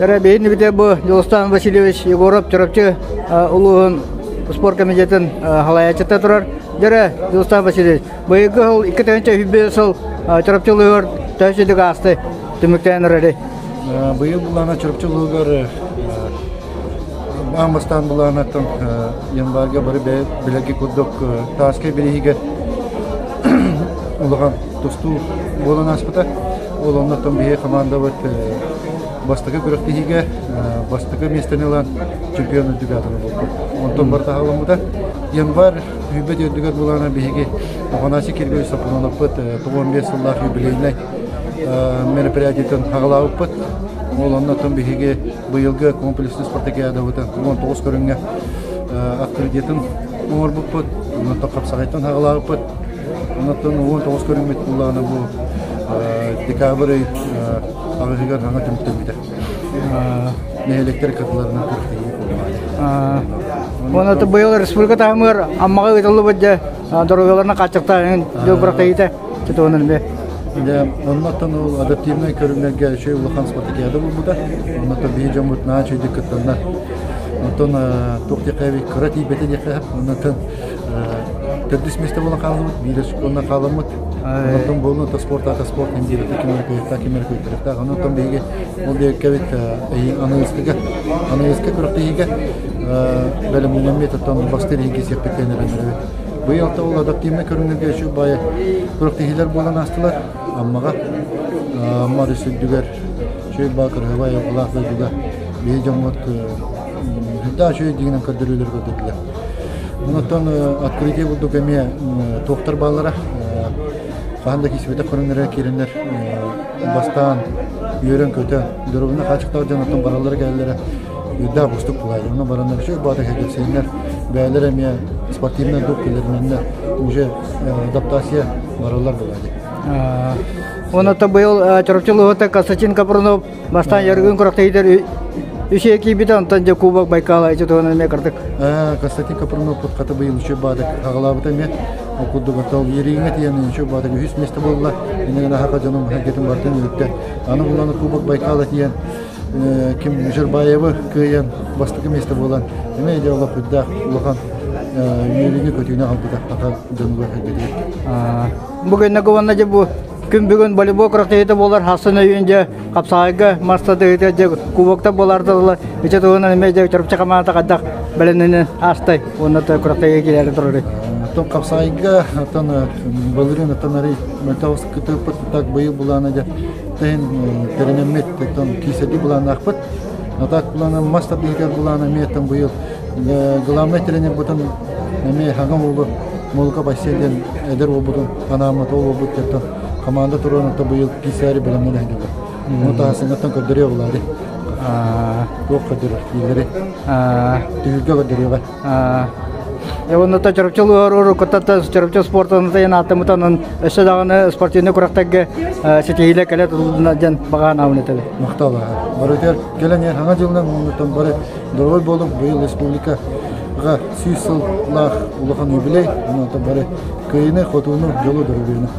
Эрэ биһин бите бу Дьулустан Васильевич Егоров Чурапчы улууһун спорт комитетын халайааччыта турар. Дьэрэ Дьулустан Васильевич, быйылгы сыл 2005 сыл Чурапчы улууһугар төһө аасты түмүктээн эрэр. Быйыл булаана Чурапчы улууһугар аан бастаан булаанаттан январьга бары билэрги курдук тааскай бирииһигэр улахан тустуу буолан ааспыта. Ол оннуттан биһиги хамаандабыт бастакы күрэхтэһиигэ бастакы миэстэни ылан чемпион үрдүк аатын ылбыппыт. Онтон барыта аһылламмыта. Январь сүүрбэ төрдүгэр булаана биһиги Афанасий Кириллович Сапоновпыт 95 сыллаах юбилейнай мероприятиетын аҕалаабыппыт. Ол оннуттан биһиги быйылгы комплекснай спартакиадабытын 19 көрүҥҥэ открытиетын оҥорбуппут. Оннуттан хапсаҕайтан аҕалаабыппыт. Оннуттан 19 көрүҥмүт буллаҕына бу декабрь ый аҕыһыгар саҥа түмүктэммитэ. Нэһилиэктэр кытыларынан күрэхтэһии буолла. Уонна быйыл республика таһымыгар Аммаҕа ыытыллыбыт дьэ доруобуйаларынан хааччахтааһын дьыл күрэхтэһиитэ чытуонан эмиэ. Дьэ, оннуттан ол адаптивнай көрүҥнэргэ үчүгэй улахан спартакиада буолбута. Оннуттан биһи дьоммут наһаа үчүгэйдик кыттаннар. Онтон туох диэххэ кыра тиийбэтэ диэххэ сөп. Оннуттан төрдүс миэстэ буолан хааллыбыт, биирэ онно хааламмыт. Онтон буолун то спорт аата спорт индиэбитэ ким эрэ кыайыахтаах, ким эрэ кыайтарыахтаах. Онтон биһиги ол диэккэбит аныгыскыга аныгыска күрэхтэһиигэ бэлэмнэнэммит оттон бастыыр иһиги сиэппиттэн эрэнэрэбит. Быйыл ол адаптивнай көрүҥнэргэ үчүгэй баайы күрэхтэһиилэр буолан аастылар. Аммаҕа Амма өрүс үрдүгэр үчүгэй баа кыраһыабай айылҕалаах дойдуга биһи дьоммут сүрдээх үчүгэй дьиҥинэн көрдөрүүлэр көрдөрдүлэр. Онтон открытие курдук эмиэ туохтар бааллара хаһан да киирсибэтэх көрүҥнэрэ киирэннэр бастаан үөрэн-көтөн доруобуйаны хааччахтаах дьон оттон бараллара кэлэллэрэ үрдээх уустук буолаайы. Онно бараннар үчүгэй баата кэлсиэннэр бэйэлэрэ эмиэ спортивнай дух кэлэринэннэр уже адаптация бараллар буолаайы. Онно быйыл Чурапчы улууһуттан Константин Капрунов Бастаан Яргын күрэхтэһиитэр үсүө киирбитэ, онтон дьэ Кубок Байкала ити туһунан эмиэ кырдык. Константин Капрунов хата быйыл үчүгэй баадак аҕалаабыта эмиэ. Ол курдук оттон Ериҥҥэ тиийэн үчүгэй баадак үһүс миэстэ буолла. Иннигин аһака дьонум эргэтин барытын үтүктэ. Аны булан Кубок Байкала тиийэн ким Жербаевы кыайан бастакы миэстэ буолан эмиэ дьэ олох үрдээх улахан үөрүүнү көтүүнү аҕалбыта аха дьонугар эргэтигэр. Бу күннэ уонна дьэ бу Күн бүгүн волейбол күрэхтэһиитэ буолар хассын өйүүн дьэ хапсаҕайга мастадыһыыта дьэ кубоктар буолаардылар ичэ туһунан эмиэ дьэ Чурапчы хамаата хайдах бэлэмнэнэн аастай уонна күрэхтэһиигэ киирээри турарый. Оттон хапсаҕайга оттон былырыын оттон арый мөлтөх кытыыппыт так быйыл былаана дьэ тэһин тэринэммит оттон киисэрдии былааннаахпыт. А так былаана мас тардыһыытыгар былаана эмиэ оттон быйыл главнай тренербытын эмиэ хаҥа уолу Молука Бассейн диэн эдэр уолбутун анааммыт ол уолбут кыттан команда туруоран быйыл киисээри бэлэмнэнэ сылдьаллар. Ону таһасыҥҥаттан көрдөрүө булаары. Туох көрдөрөр дииллэри. Түһүлгэ көрдөрүөҕэ. Уонна Чурапчы уруккуттан Чурапчы спортун ааттаммытынан өссө даҕаны спортивнай күрэхтэргэ ситиһиилэр кэлэ турдунар диэн баҕа санаабын этэбин. Махтал. Барытыгар кэлэн иһэр саҥа дьылынан уонна бары доруобай буолуҥ. Быйыл республикаҕа 100 сыллаах улахан юбилей. Онон бары кыайыыны, хотууну, дьолу, доруобуйаны.